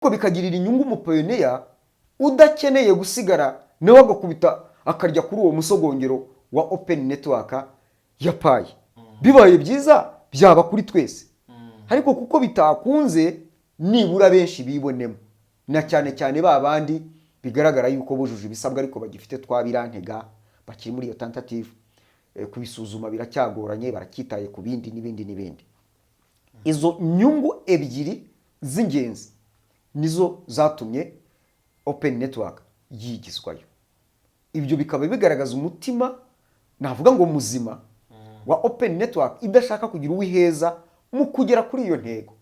Bikagirira inyungu umupioneer udakeneye gusigara, nawe agakubita akarya kuri uwo musogongero wa open network ya Pi. Bibaye byiza byaba kuri twese, ariko kuko bitakunze, nibura benshi bibonemo, na cyane cyane ba bandi bigaragara yuko bujuje ibisabwa ariko bagifite twa birantega, bakiri muri iyo tentative, kubisuzuma biracyagoranye, baracyitaye ku bindi n'ibindi n'ibindi. Izo nyungu ebyiri z'ingenzi nizo zatumye open network yigizwayo. Ibyo bikaba bigaragaza umutima, navuga ngo muzima, wa open network idashaka kugira uwiheza mu kugera kuri iyo ntego,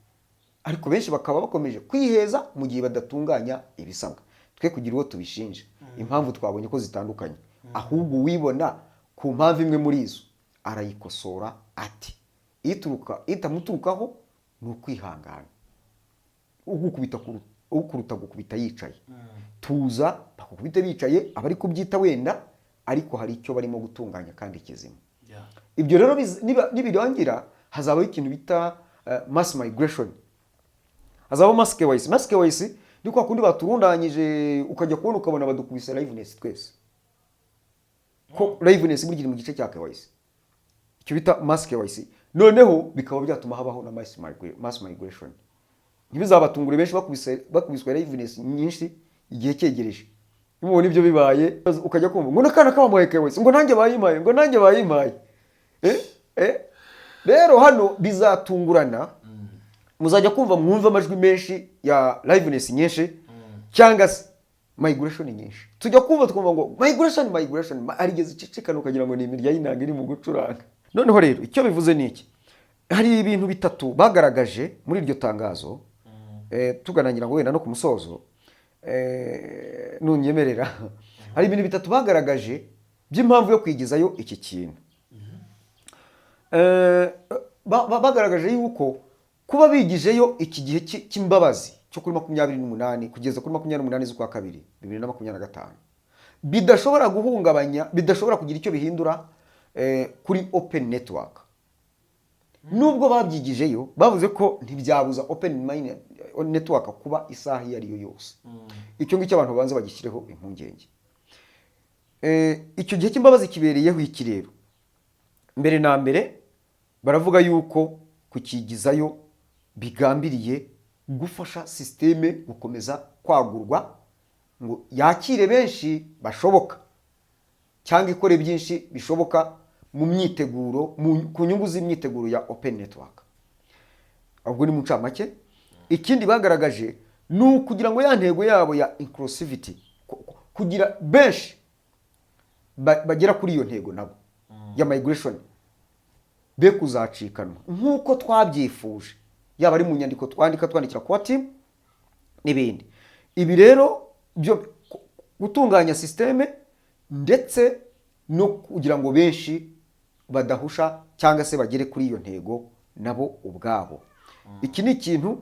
ariko benshi bakaba bakomeje kwiheza mu gihe badatunganya ibisabwa. Twe kugira uwo tubishinja, impamvu twabonye ko zitandukanye, ahubwo uwibona ku mpamvu imwe muri izo arayikosora, ati ituruka itamuturukaho ni ukwihangana. Ugukubita gukubita yicaye, tuza bakukubite bicaye, abari kubyita wenda, ariko hari icyo barimo gutunganya kandi kizima. Ibyo rero nibirangira hazabaho ikintu bita mass migration, hazabaho mass KYC. Mass KYC ni kwa kundi baturundanyije, ukajya kubona ukabona badukubise liveness twese, ko liveness burya iri mu gice cya KYC, icyo bita mass KYC. Noneho bikaba byatuma habaho na mass migration. Ntibizabatungure benshi bakubiswe liveness nyinshi igihe cyegereje. Nimubona ibyo bibaye, ukajya kumva ngo n'akana kabamuhaye KYC, ngo nanjye bayimpaye, ngo nanjye bayimpaye. Rero hano bizatungurana, muzajya kumva mwumve amajwi menshi ya liveness nyinshi cyangwa se migration nyinshi. Tujya kumva twumva ngo migration, migration, hari igihe zicicikana ukagira ngo ni imirya y'inanga iri mu gucuranga. Noneho rero icyo bivuze ni iki? Hari ibintu bitatu bagaragaje muri iryo tangazo. Tuganangira ngo wenda no ku musozo, nunyemerera, hari ibintu bitatu bagaragaje by'impamvu yo kwigizayo iki kintu. Bagaragaje yuko kuba bigijeyo iki gihe cy'imbabazi cyo kuri 28 kugeza kuri 28 z'ukwa kabiri 2025 bidashobora guhungabanya, bidashobora kugira icyo bihindura kuri open network. Nubwo babyigijeyo, bavuze ko ntibyabuza open network kuba isaha iyo ari yo yose. Icyo ngicyo abantu babanza bagishyireho impungenge. Icyo gihe cy'imbabazi kibereyeho iki rero? Mbere na mbere baravuga yuko kukigizayo bigambiriye gufasha système gukomeza kwagurwa ngo yakire benshi bashoboka cyangwa ikore byinshi bishoboka mu myiteguro, ku nyungu z'imyiteguro ya open network. Ubwo ni mu ncamake. Ikindi bagaragaje ni ukugira ngo ya ntego yabo ya inclusivity, kugira benshi bagera kuri iyo ntego nabo ya migration, be kuzacikanwa nk'uko twabyifuje, yaba ari mu nyandiko twandika twandikira kuba team n'ibindi. Ibi rero byo gutunganya système ndetse no kugira ngo benshi badahusha cyangwa se bagere kuri iyo ntego nabo ubwabo. Iki ni ikintu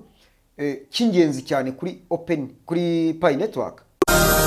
cy'ingenzi cyane kuri open, kuri Pi Network.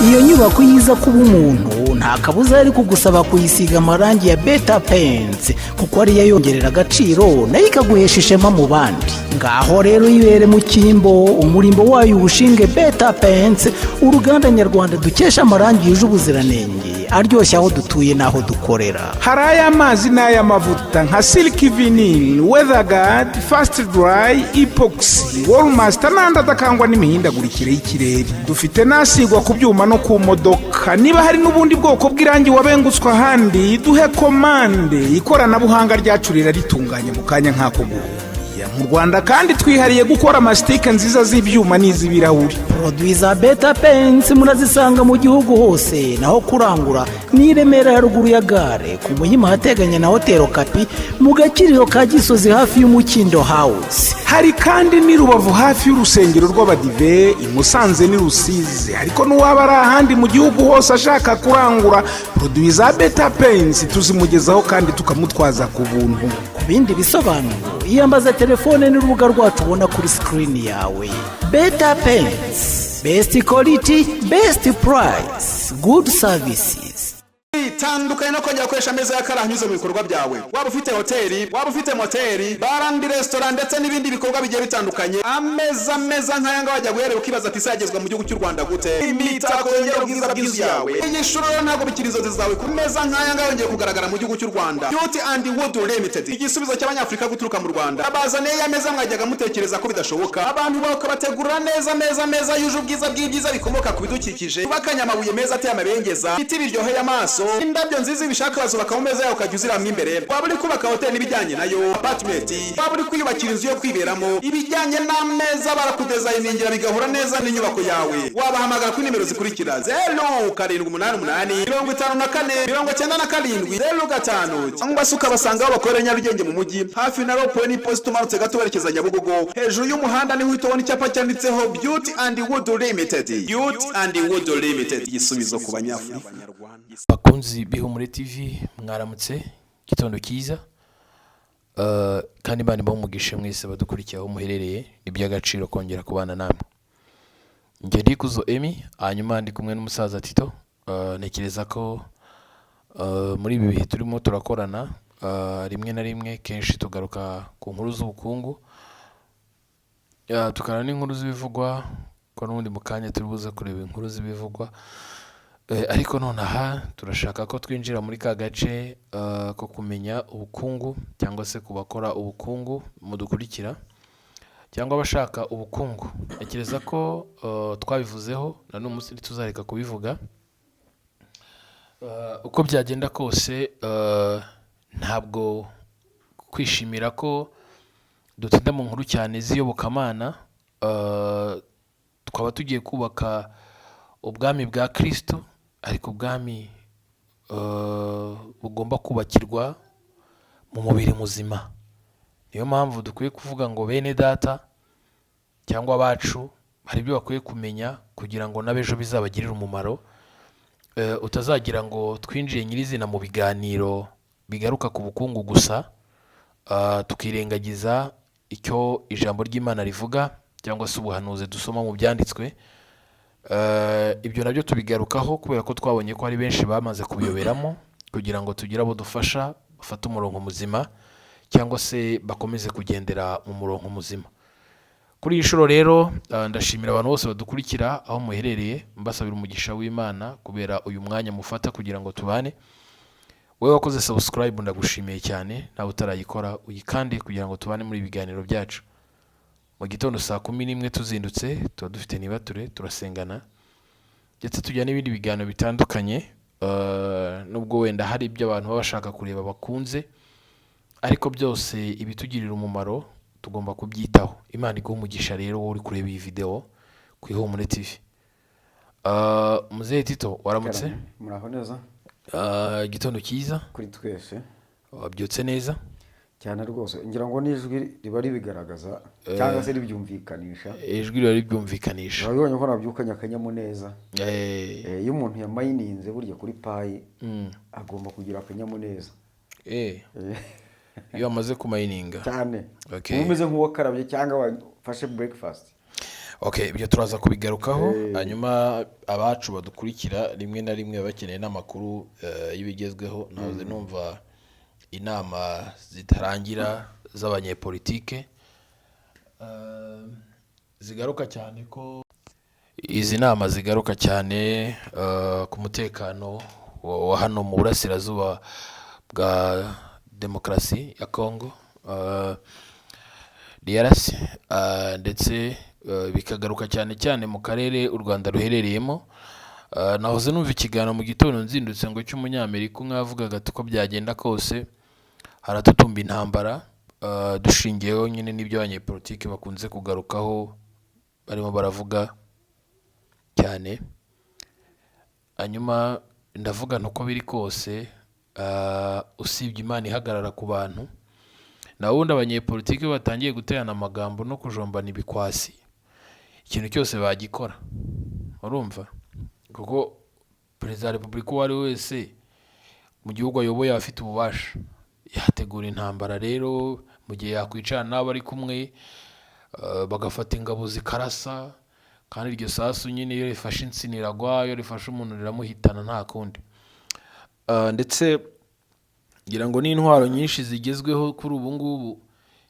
Iyo nyubako yiza kuba umuntu, nta kabuza yari kugusaba kuyisiga amarangi ya Beta Paints, kuko ariyo yongerera agaciro nayo ikaguhesha ishema mu bandi. Ngaho rero yibere mu cyimbo, umurimbo wayo uwushinge Beta Paints, uruganda nyarwanda dukesha amarangi yuje ubuziranenge, aryoshye aho dutuye n'aho dukorera. Hari ay'amazi n'ay'amavuta nka silk vinyl, weatherguard, fast dry, epoxy, wallmaster n'andi adakangwa n'imihindagurikire y'ikirere. Dufite n'asigwa ku byuma no ku modoka. Niba hari n'ubundi bwoko bw'irangi wabengutswe ahandi, duhe komande, ikoranabuhanga ryacu riraritunganya mu kanya nk'ako guhumbya. Mu Rwanda kandi twihariye gukora amasitike nziza z'ibyuma n'iz'ibirahuri. Produits za Beta Paints murazisanga mu gihugu hose. Naho kurangura ni i Remera haruguru ya gare, ku Muhima ahateganye na Hoteli Kapi, mu Gakiriro ka Gisozi hafi y'Umukindo House. Hari kandi n'i Rubavu hafi y'urusengero rw'Abadive, i Musanze n'i Rusizi. Ariko n'uwaba ari ahandi mu gihugu hose ashaka kurangura produits za Beta Paints, tuzimugezaho kandi tukamutwaza ku buntu. Ku bindi bisobanuro, iyambaza telefone n'urubuga rwacu ubona kuri screen yawe. Beta Paints, best quality, best price, good services. Bitandukanye no kongera gukoresha ameza y'akarahanyuze mu bikorwa byawe. Waba ufite hoteli, waba ufite moteri, bar and restaurant, ndetse n'ibindi bikorwa bigiye bitandukanye, ameza meza nk'aya ngaya wajya guherera ukibaza ati: "Ese yagezwa mu gihugu cy'u Rwanda gute?" Imitako yongera ubwiza bw'inzu yawe. Iyi nshuro rero ntabwo bikiri inzozi zawe, ku meza nk'aya ngaya yongeye kugaragara mu gihugu cy'u Rwanda. Beauty and Wood Limited, igisubizo cy'Abanyafurika guturuka mu Rwanda, abazaniye ya meza mwajyaga mutekereza ko bidashoboka. Abantu bakabategurira neza meza meza yuje ubwiza bw'ibyiza bikomoka ku bidukikije, yubakanye amabuye meza ateye amabengeza, ibiti biryoheye amaso, indabyo nziza. Ibishaka bazubaka mu meza yawe ukajya uziramo imbere. Waba uri kubaka hoteli n'ibijyanye nayo, apartment, waba uri kwiyubakira inzu yo kwiberamo, ibijyanye n'ameza barakudesigningira bigahura neza n'inyubako yawe. Wabahamagara kuri nimero zikurikira: 0788 54 97 05, cyangwa se ukabasanga aho bakorera Nyarugenge mu mujyi, hafi na rond-point n'iposita, umanutse gato werekeza Nyabugogo, hejuru y'umuhanda niho uhita ubona icyapa cyanditseho Beauty and Wood Limited. Beauty and Wood Limited, igisubizo ku Banyafurika. Bakunzi b'Ihumure TV, mwaramutse, igitondo cyiza. Kandi Imana ibahe umugisha mwese badukurikiye aho muherereye. Ni iby'agaciro kongera kubana namwe. Njye ndi Kuzo Emi, hanyuma ndi kumwe n'umusaza Tito. Ntekereza ko muri ibi bihe turimo turakorana, rimwe na rimwe kenshi tugaruka ku nkuru z'ubukungu, tukareba n'inkuru z'ibivugwa, ko n'ubundi mu kanya turi buze kureba inkuru z'ibivugwa. Ariko nonaha turashaka ko twinjira muri ka gace ko kumenya ubukungu, cyangwa se ku bakora ubukungu mudukurikira cyangwa abashaka ubukungu. Ntekereza ko twabivuzeho na n'uyu munsi ntituzareka kubivuga. Uko byagenda kose, ntabwo kwishimira ko dutinda mu nkuru cyane z'iyobokamana, twaba tugiye kubaka ubwami bwa Kristo, ariko ubwami bugomba kubakirwa mu mubiri muzima. Niyo mpamvu dukwiye kuvuga ngo bene data cyangwa abacu hari ibyo bakwiye kumenya kugira ngo n'abejo bizabagirire umumaro. Utazagira ngo twinjiye nyirizina mu biganiro bigaruka ku bukungu gusa, tukirengagiza icyo ijambo ry'Imana rivuga cyangwa se ubuhanuzi dusoma mu byanditswe. Ibyo nabyo tubigarukaho kubera ko twabonye ko hari benshi bamaze kubiyoberamo, kugira ngo tugire abo dufasha bafate umurongo muzima cyangwa se bakomeze kugendera mu murongo muzima. Kuri iyi nshuro rero, ndashimira abantu bose badukurikira aho muherereye, mbasabira umugisha w'Imana kubera uyu mwanya mufata kugira ngo tubane. Wowe wakoze subscribe, ndagushimiye cyane. Nawe utarayikora, uyikande kugira ngo tubane muri ibi biganiro byacu. Mu gitondo saa 11 tuzindutse tuba dufite nibature, turasengana, ndetse tujya n'ibindi biganiro bitandukanye. Nubwo wenda hari ibyo abantu baba bashaka kureba bakunze, ariko byose ibitugirira umumaro tugomba kubyitaho. Imana iguhe umugisha rero wowe uri kureba iyi video ku Ihumure TV. Muzehe Tito, waramutse? Muraho neza. Igitondo cyiza. Kuri twese. Wabyutse neza? Cyane rwose, ngira ngo n'ijwi riba ribigaragaza cyangwa se ribyumvikanisha. Ijwi riba ribyumvikanisha. Urabibonye ko nabyukanye akanyamuneza. Iyo umuntu yamayininze burya kuri Pi, agomba kugira akanyamuneza. Iyo wamaze kumayininga. Cyane. Okay. Uba umeze nk'uwakarabye cyangwa wafashe breakfast. Okay, ibyo turaza kubigarukaho. Hanyuma abacu badukurikira rimwe na rimwe baba bakeneye n'amakuru y'ibigezweho. Nahoze numva inama zitarangira z'abanyepolitike, zigaruka cyane ko izi nama zigaruka cyane ku mutekano wa hano mu burasirazuba bwa demokarasi ya Congo, DRC, ndetse bikagaruka cyane cyane mu karere u Rwanda ruherereyemo. Nahoze numva ikiganiro mu gitondo nzindutse ngo cy'Umunyamerika umwe yavugaga ati uko byagenda kose haratutumba intambara, dushingiyeho nyine n'ibyo abanyepolitiki bakunze kugarukaho barimo baravuga cyane. Hanyuma ndavuga nti uko biri kose, usibye Imana ihagarara ku bantu, naho ubundi abanyepolitiki iyo batangiye guterana amagambo no kujombana ibikwasi, ikintu cyose bagikora. Urumva, kuko perezida wa repubulika uwo ari we wese mu gihugu ayoboye aba afite ububasha, yategura intambara rero mu gihe yakwicarana n'abo ari kumwe, bagafata ingabo zikarasa, kandi iryo sasu nyine iyo rifashe insina iragwa, iyo rifashe umuntu riramuhitana, nta kundi. Ndetse ngira ngo n'intwaro nyinshi zigezweho kuri ubu ngubu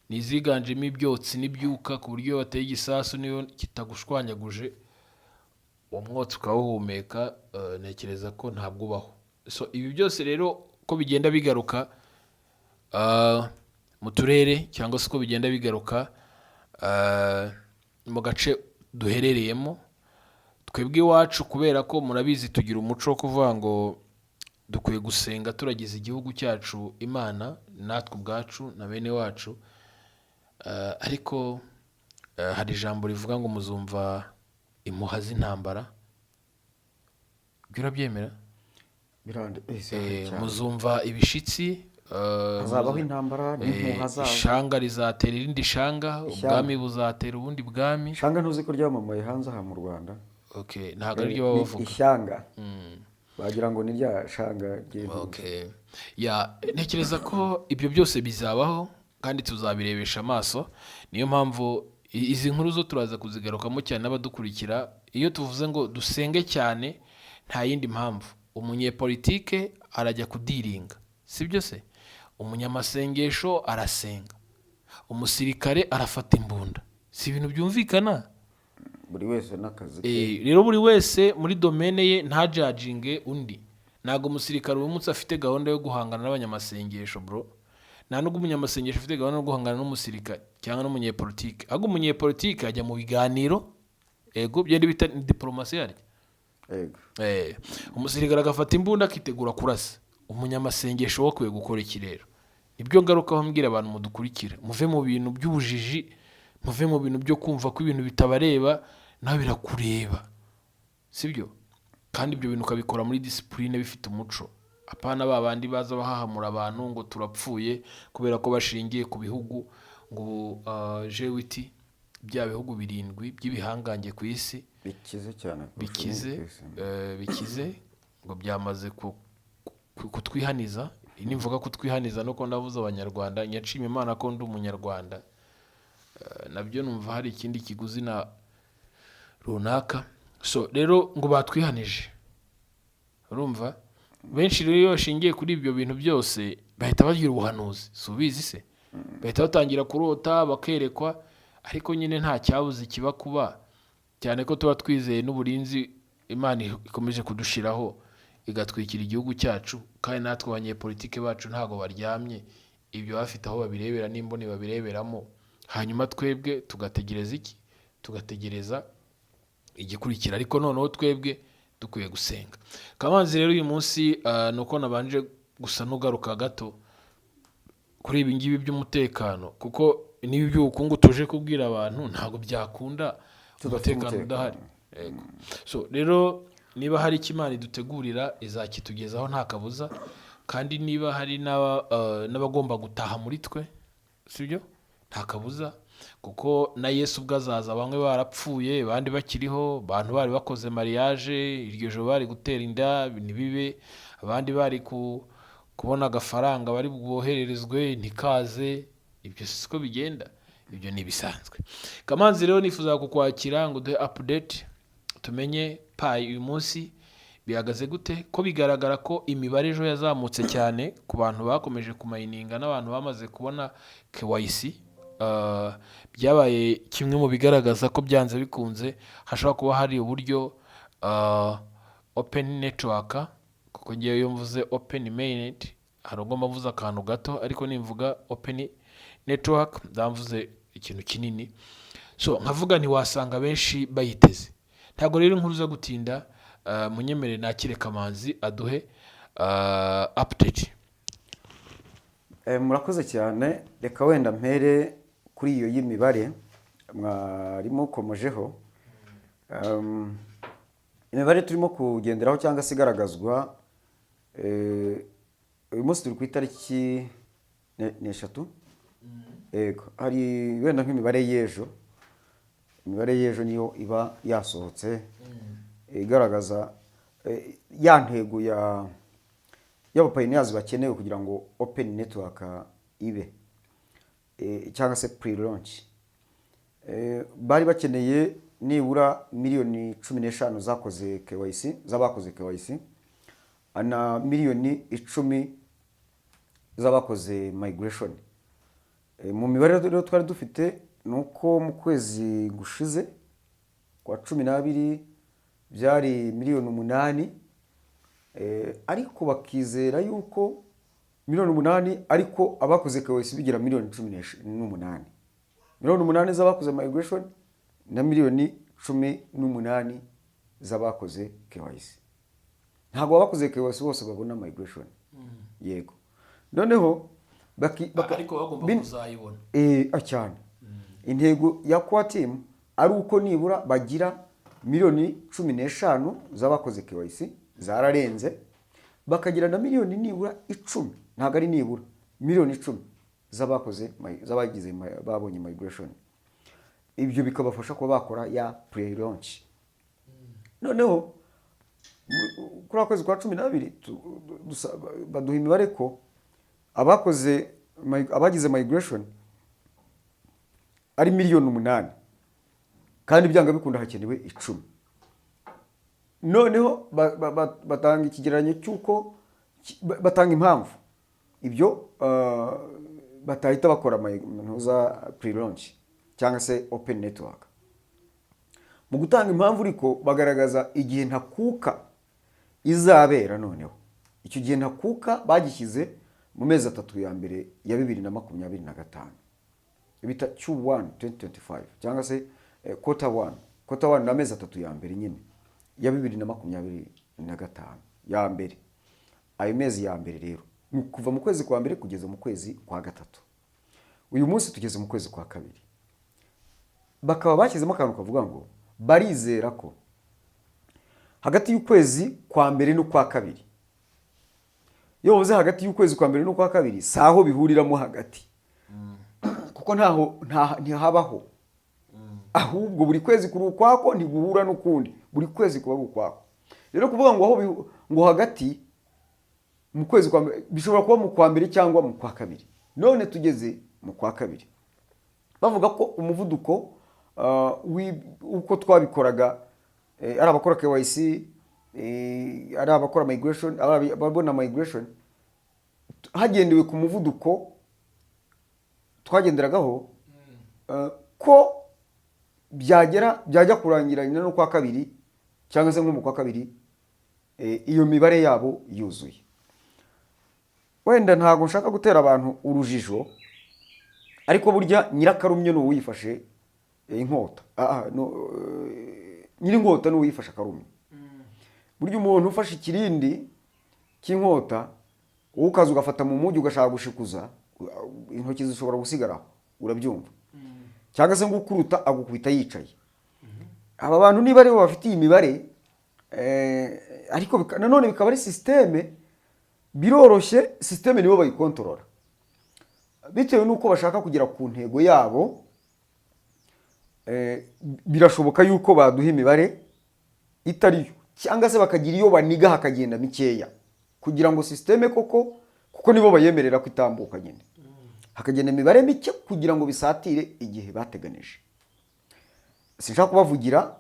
ni iziganjemo ibyotsi n'ibyuka, ku buryo iyo wateye igisasu niyo kitagushwanyaguje, uwo mwotsi ukawuhumeka, ntekereza ko ntabwo ubaho. So ibi byose rero ko bigenda bigaruka mu turere, cyangwa se uko bigenda bigaruka mu gace duherereyemo twebwe iwacu, kubera ko murabizi tugira umuco wo kuvuga ngo dukwiye gusenga turagiza igihugu cyacu Imana, natwe ubwacu na bene wacu. Ariko hari ijambo rivuga ngo muzumva impuha z'intambara. Ibyo urabyemera? Cyane. Muzumva ibishitsi, Hazabaho intambara n'impuha zazo. Ishanga rizatera irindi shanga. Ishyanga. Ubwami buzatera ubundi bwami. Shanga ntuzi ko ryamamaye hanze aha mu Rwanda? Okay, ntabwo ariryo baba Ni bavuga. Ishyanga bagira ngo ni rya shanga ry'intuza. Okay. Ya, ntekereza ko ibyo byose bizabaho kandi tuzabirebesha amaso. Niyo mpamvu izi nkuru zo turaza kuzigarukamo cyane n'abadukurikira. Iyo tuvuze ngo dusenge cyane, nta yindi mpamvu. Umunyepolitike arajya kudiringa, si byo se? Umunyamasengesho arasenga, umusirikare arafata imbunda. Si ibintu byumvikana? Buri wese n'akazi ke. Rero buri wese muri domaine ye, ntajajinge undi. Ntabwo umusirikare uyu munsi afite gahunda yo guhangana n'abanyamasengesho, bro. Nta nubwo umunyamasengesho afite gahunda yo guhangana n'umusirikare cyangwa n'umunyepolitike. Ahubwo umunyepolitike ajya mu biganiro, ego, byenda bita ni diporomasi yaryo. Yego. Umusirikare agafata imbunda akitegura kurasa. Umunyamasengesho we akwiye gukora iki? Rero nibyo ngarukaho mbwira abantu mudukurikira: muve mu bintu by'ubujiji, muve mu bintu byo kumva ko ibintu bitabareba. Nawe birakureba, sibyo? Kandi ibyo bintu ukabikora muri discipline, bifite umuco, apana ba bandi baza bahahamura abantu ngo turapfuye kubera ko bashingiye ku bihugu ngo G8, bya bihugu birindwi by'ibihangange ku isi. Bikize cyane kurusha Bikize. ibindi ku isi. Bikize ngo byamaze kutwihaniza. Nimvuga kutwihaniza nuko ndavuze Abanyarwanda. Nyashima Imana ko ndi Umunyarwanda. Nabyo numva hari ikindi kiguzi na runaka. So rero ngo batwihanije, urumva benshi rero iyo bashingiye kuri ibyo bintu byose bahita bagira ubuhanuzi, si ubizi se? Bahita batangira kurota, bakerekwa. Ariko nyine nta cyabuze ikiba kuba, cyane ko tuba twizeye n'uburinzi Imana ikomeje kudushiraho, igatwikira igihugu cyacu. Kandi natwe abanyepolitike bacu ntabwo baryamye, ibyo bafite aho babirebera n'imboni babireberamo. Hanyuma twebwe tugategereza iki? Tugategereza igikurikira. Ariko noneho twebwe dukwiye gusenga. Kamanzi rero, uyu munsi ni uko nabanje gusa n'ugaruka gato kuri ibi ngibi by'umutekano, kuko n'ibi by'ubukungu tuje kubwira abantu ntabwo byakunda Tudafite umutekano umutekano. udahari. Yego. So rero niba hari icyo Imana idutegurira, izakitugezaho nta kabuza. Kandi niba hari n'abagomba gutaha muri twe, sibyo, nta kabuza, kuko na Yesu ubwo azaza bamwe barapfuye, abandi bakiriho. Abantu bari bakoze mariage iryo joro bari gutera inda ntibibe, abandi bari kubona agafaranga bari bwohererezwe ntikaze. Ibyo siko bigenda, ibyo ni ibisanzwe. Kamanzi rero, nifuza kukwakira ngo duhe update, tumenye Pi uyu munsi bihagaze gute, ko bigaragara ko imibare ejo yazamutse cyane ku bantu bakomeje kumayininga n'abantu bamaze kubona KYC. Byabaye kimwe mu bigaragaza ko byanze bikunze hashobora kuba hari uburyo open network, kuko ngewe iyo mvuze open mainnet hari ubwo mba mvuze akantu gato, ariko nimvuga open network ndamvuze ikintu kinini. So nkavuga ntiwasanga benshi bayiteze. Ntabwo rero inkuru zo gutinda, munyemere nakire Kamanzi aduhe update. Murakoze cyane. Reka wenda mpere kuri iyo y'imibare mwarimu ukomojeho. Imibare turimo kugenderaho cyangwa se igaragazwa, uyu munsi turi ku itariki ni 3. Yego, hari wenda nk'imibare y'ejo. Imibare y'ejo niyo iba yasohotse igaragaza ya ntego ya y'aba pioneers bakenewe kugira ngo open network ibe, cyangwa se pre launch. Bari bakeneye nibura 15 miliyoni zakoze KYC, z'abakoze KYC. na miliyoni 10 z'abakoze migration. Mu mibare rero twari dufite ni uko mu kwezi gushize kwa 12 byari miliyoni 8, ariko bakizera yuko miliyoni 8, ariko abakoze KYC bigira miliyoni 18, miliyoni 8 z'abakoze migration na miliyoni 18 z'abakoze KYC. Ntabwo abakoze KYC bose babona migration, yego. Noneho Ariko bagomba kuzayibona. Cyane. Intego ya core team ari uko nibura bagira miliyoni 15 z'abakoze KYC, zararenze, bakagira na miliyoni nibura 10, ntabwo ari nibura, miliyoni 10 z'abakoze z'abagize babonye migration. Ibyo bikabafasha kuba bakora ya pre launch. Noneho kuri ako kwezi kwa 12 baduha imibare ko abagize migration ari miliyoni 8, kandi byanga bikunda hakenewe 10. Noneho batanga ikigereranyo cy'uko batanga impamvu ibyo batahita bakora ntuza pre launch cyangwa se open network. Mu gutanga impamvu ariko bagaragaza igihe ntakuka izabera. Noneho icyo gihe ntakuka bagishyize mu mezi 3 ya mbere ya 2025, bita Q1 2025 cyangwa se quarter 1. Quarter 1 ni amezi 3 ya mbere nyine ya 2025 ya mbere. Ayo mezi ya mbere rero ni kuva mu kwezi kwa mbere kugeza mu kwezi kwa gatatu. Uyu munsi tugeze mu kwezi kwa kabiri. Bakaba bashyizemo akantu kavuga ngo barizera ko hagati y'ukwezi kwa mbere n'ukwa kabiri. Iyo bavuze hagati y'ukwezi kwa mbere n'ukwa kabiri, si aho bihuriramo hagati, kuko ntaho ntihabaho, ahubwo buri kwezi kuri ukwako, ntiguhura n'ukundi, buri kwezi kuba ari ukwako. Rero kuvuga ngo aho ngo hagati mu kwezi kwa mbere, bishobora kuba mu kwa mbere cyangwa mu kwa kabiri. None tugeze mu kwa kabiri. Bavuga ko umuvuduko uko twabikoraga, ari abakora KYC, ari abakora migration, ari ababona migration, hagendewe ku muvuduko twagenderagaho, ko byagera byajya kurangira nyina no kwa kabiri cyangwa se nko mu kwa kabiri, iyo mibare yabo yuzuye. Wenda ntabwo nshaka gutera abantu urujijo, ariko burya nyirakarumye ni uwifashe inkota. No, nyirinkota ni uwifashe akarumye. Burya umuntu ufashe ikirindi cy'inkota, wowe ukaza ugafata mu mujyi ugashaka gushikuza, intoki zishobora gusigaraho, urabyumva? Cyangwa se ngo ukuruta agukubita yicaye. Aba bantu niba aribo bafite iyi mibare, ariko nanone bikaba ari système, biroroshye, système nibo bayikontorora bitewe n'uko bashaka kugera ku ntego yabo. Birashoboka yuko baduha imibare itariyo, cyangwa se bakagira iyo baniga hakagenda mikeya kugira ngo système koko, kuko nibo bayemerera ko itambuka nyine, hakagenda imibare mike kugira ngo bisatire igihe bateganije. Sinshaka kubavugira,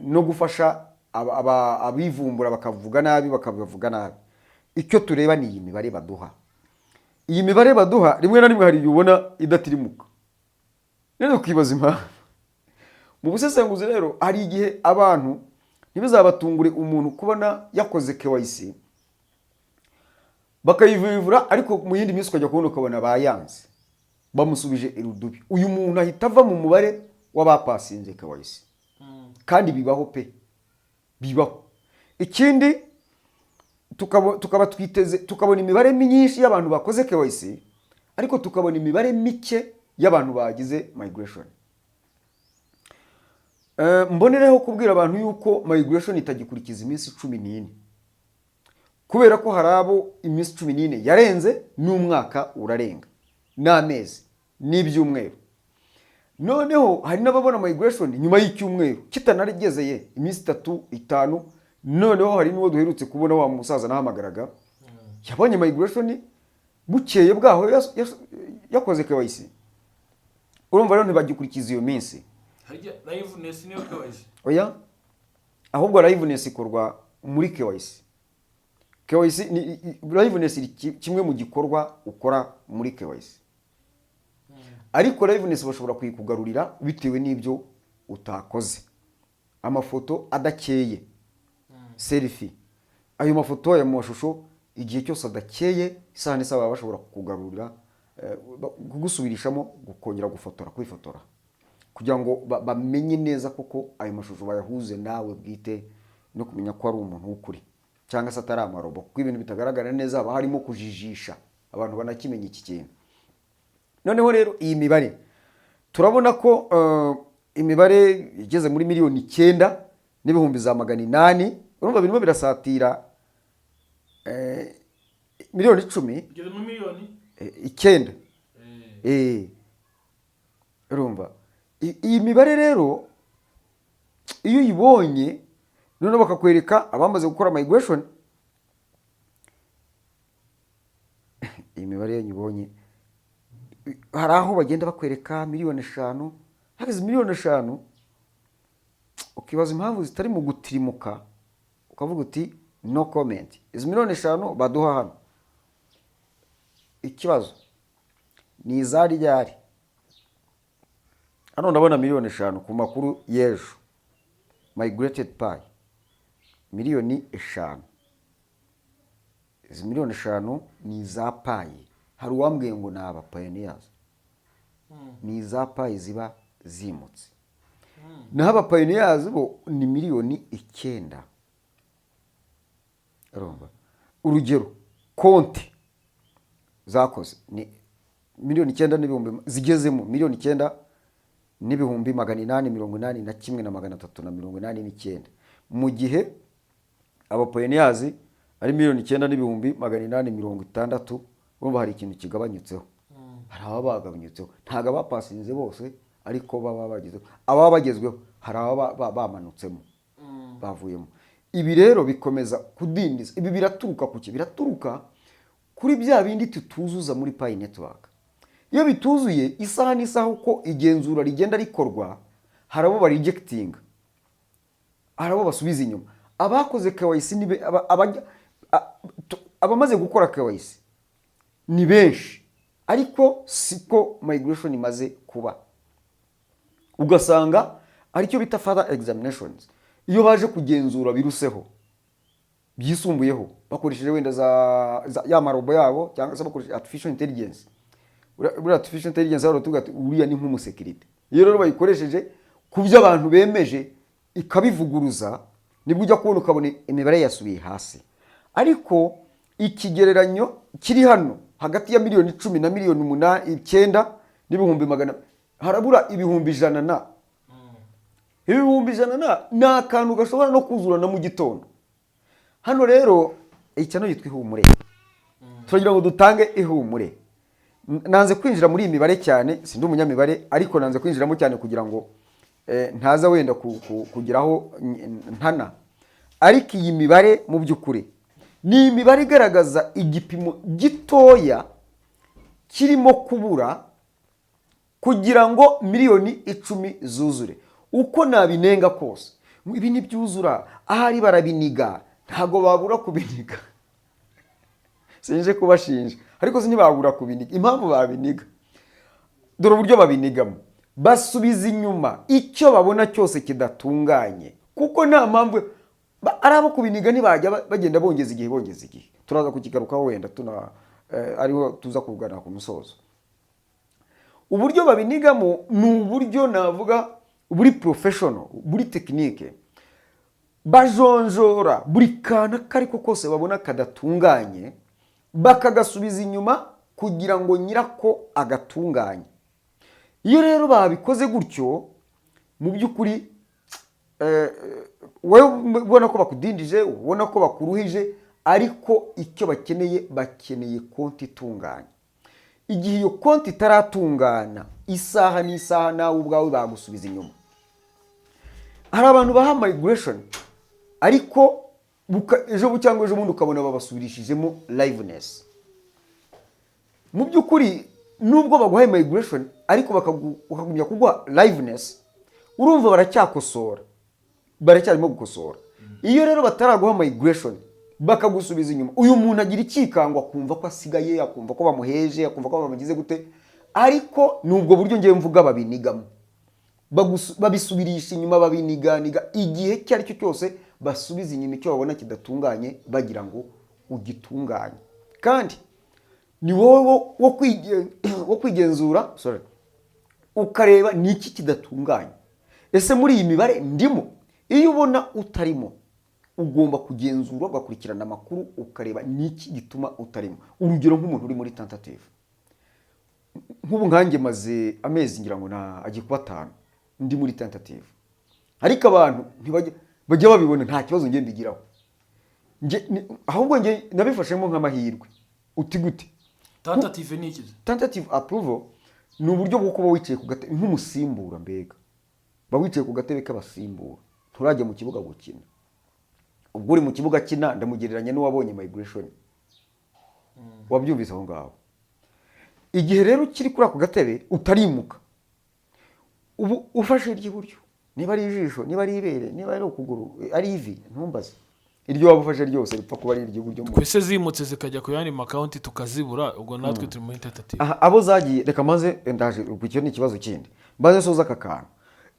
no gufasha abivumbura bakavuga nabi, bakabavuga nabi. Icyo tureba ni iyi mibare baduha. Iyi mibare baduha rimwe na rimwe hari igihe ubona idatirimuka, rero ukibaza impamvu. Mu busesenguzi rero, hari igihe abantu ntibizabatungure umuntu kubona yakoze KYC bakayivivura, ariko mu yindi minsi ukajya kubona ukabona bayanze, bamusubije irudubi. Uyu muntu ahita ava mu mubare w'abapasinze KYC, kandi bibaho pe, bibaho. Ikindi tukaba twiteze tukabona imibare myinshi y'abantu bakoze KYC, ariko tukabona imibare mike y'abantu bagize migration. Mbonereho kubwira abantu yuko migration itagikurikiza iminsi 14, kubera ko hari abo iminsi 14 yarenze, n'umwaka urarenga, n'amezi n'ibyumweru. Noneho hari n'ababona migration nyuma y'icyumweru kitanarigezeye, iminsi 3, 5. Noneho hari n'uwo duherutse kubona, wa musaza nahamagaraga, yabonye migration bukeye bwaho yakoze KYC. Urumva rero ntibagikurikiza iyo minsi. Harya liveness niyo KYC? Oya, ahubwo liveness ikorwa muri KYC. KYC ni liveness iri kimwe mu gikorwa ukora muri KYC, ariko liveness bashobora kuyikugarurira bitewe n'ibyo utakoze. Amafoto adakeye, selfie, ayo mafoto, ayo mashusho, igihe cyose adakeye, isaha n'isaha baba bashobora kukugarurira, kugusubirishamo, kongera gufotora, kwifotora, kugira ngo bamenye neza koko ayo mashusho, bayahuze nawe bwite, no kumenya ko ari umuntu w'ukuri cyangwa se atari amarobo, kuko ibintu bitagaragara neza haba harimo kujijisha abantu banakimenya iki kintu. Noneho rero iyi mibare turabona ko imibare igeze muri 9,800,000. Urumva birimo birasatira miliyoni 10. Ugeze muri miliyoni 9. Urumva iyi mibare rero iyo uyibonye, noneho bakakwereka abamaze gukora migration, iyi mibare iyo nyibonye, hari aho bagenda bakwereka miliyoni 5. Hageze miliyoni 5, ukibaza impamvu zitari mu gutirimuka, ukavuga uti: "No comment." Izi miliyoni 5 baduha hano, ikibazo ni izari ryari? Hano ndabona miliyoni 5 ku makuru y'ejo, migrated Pi miliyoni 5. Izi miliyoni 5 ni iza Pi. Hari uwambwiye ngo ni aba pioneers, ni iza Pi ziba zimutse, naho aba pioneers bo ni miliyoni 9. Urumva urugero, konti zakoze ni miliyoni 9 n'ibihumbi, zigezemo 9,881,389, mu gihe aba pioneers ari 9,860,000. Urumva hari ikintu kigabanyutseho, hari ababa bagabanyutseho. Ntabwo abapasinze bose ariko baba bagezeho, ababa bagezweho hari ababa bamanutsemo, bavuyemo. Ibi rero bikomeza kudindiza. Ibi biraturuka ku ki? Biraturuka kuri bya bindi tutuzuza muri Pi Network. Iyo bituzuye, isaha n'isaha uko igenzura rigenda rikorwa, hari abo barejectinga, hari abo basubiza inyuma. Abakoze KYC ni abamaze gukora KYC ni benshi, ariko siko migration imaze kuba. Ugasanga aricyo bita further examinations. Iyo baje kugenzura biruseho, byisumbuyeho, bakoresheje wenda za ya marobo yabo cyangwa se bakoresheje artificial intelligence. Buriya artificial intelligence hano tuvuga ati uriya ni nk'umusekirite. Iyo rero bayikoresheje ku byo abantu bemeje ikabivuguruza, nibwo ujya kubona ukabona imibare yasubiye hasi. Ariko ikigereranyo kiri hano hagati ya miliyoni 10 na miliyoni 8, 9 n'ibihumbi magana, harabura ibihumbi ijana na ibihumbi ijana na, ni akantu gashobora no kuzura na mu gitondo. Hano rero icyo yitwa ihumure, turagira ngo dutange ihumure. Nanze kwinjira muri iyi mibare cyane, sindi umunyamibare, ariko nanze kwinjiramo cyane kugira ngo ntaza wenda kugeraho ntana. Ariko iyi mibare mu by'ukuri ni imibare igaragaza igipimo gitoya kirimo kubura kugira ngo miliyoni 10 zuzure. Uko nabinenga kose, ibi ntibyuzura, ahari barabiniga, ntabwo babura kubiniga. Sinje kubashinja, ariko si ntibabura kubiniga. Impamvu babiniga, dore uburyo babinigamo: basubiza inyuma icyo babona cyose kidatunganye, kuko nta mpamvu ari abo kubiniga. Ntibajya bagenda bongeza igihe, bongeza igihe. Turaza kukigarukaho wenda tuna ariho tuza kugana ku musozo. Uburyo babinigamo ni uburyo navuga buri professional, buri technique. Bajonjora buri kantu ako ariko kose babona kadatunganye, bakagasubiza inyuma kugira ngo nyirako agatunganye. Iyo rero babikoze gutyo, mu by'ukuri wowe ubona ko bakudindije, ubona ko bakuruhije, ariko icyo bakeneye, bakeneye konti itunganye. Igihe iyo konti itaratungana, isaha n'isaha nawe ubwawe bagusubiza inyuma. Hari abantu baha migration, ariko ejo cyangwa ejo bundi ukabona babasubirishijemo liveness. Mu by'ukuri nubwo baguhaye migration, ariko bakagumya kuguha liveness, urumva baracyakosora, baracyarimo gukosora. Iyo rero bataraguha migration, Bakagusubiza inyuma. Uyu muntu agira icyikangwa, akumva ko asigaye, akumva ko bamuheje, akumva ko bamugize gute, ariko ni ubwo buryo ngewe mvuga babinigamo. Babisubirisha inyuma, babiniganiga igihe icyo ari cyo cyose, basubiza inyuma icyo babona kidatunganye bagira ngo ugitunganye. Kandi ni wowe wo kwigenzura, sorry, ukareba ni iki kidatunganye. Ese muri iyi mibare ndimo? Iyo ubona utarimo, ugomba kugenzura, ugakurikirana amakuru, ukareba ni iki gituma utarimo. Urugero, nk'umuntu uri muri tentative, nk'ubu nkanjye maze amezi, ngira ngo na agiye kuba 5 ndi muri tentative, ariko abantu ntibajya bajya babibona. Nta kibazo njye mbigiraho. Ahubwo njye nabifashemo nk'amahirwe. Uti gute? Tentative ni iki? Tentative approval ni uburyo bwo kuba wicaye ku gatebe nk'umusimbura. Mbega ba wicaye ku gatebe k'abasimbura, nturajya mu kibuga gukina. Ubwo uri mu kibuga akina, ndamugereranya n'uwabonye migration. Wabyumvise aho ngaho? Igihe rero ukiri kuri ako gatebe utarimuka, ubu ufashe iry'iburyo, niba ari ijisho, niba ari ibere, niba ari ukuguru, ari ivi, ntumbaze, iryo waba ufashe ryose ripfa kuba ari iry'iburyo. Twese zimutse zikajya ku yandi ma account tukazibura, ubwo natwe turi muri tentative? Aha, abo zagiye, reka maze ndaje, ubwo icyo ni ikibazo kindi. Mbaze soza aka kantu.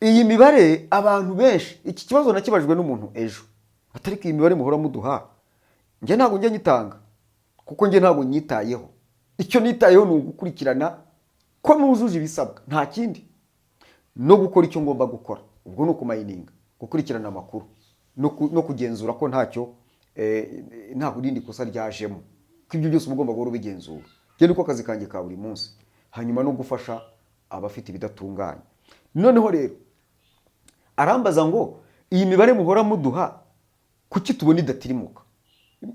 Iyi mibare, abantu benshi, iki kibazo nakibajijwe n'umuntu ejo, atari ko iyi mibare muhora muduha, njye ntabwo njya nyitanga kuko njye ntabwo nyitayeho. Icyo nitayeho ni ugukurikirana ko nujuje ibisabwa, nta kindi, no gukora icyo ngomba gukora. Ubwo ni ukumayininga, gukurikirana amakuru no kugenzura ko ntacyo nta rindi kosa ryajemo, ko ibyo byose uba ugomba guhora ubigenzura. Njye niko kazi kanjye ka buri munsi, hanyuma no gufasha abafite ibidatunganye. Noneho rero arambaza ngo iyi mibare muhora muduha, kuki tubona idatirimuka?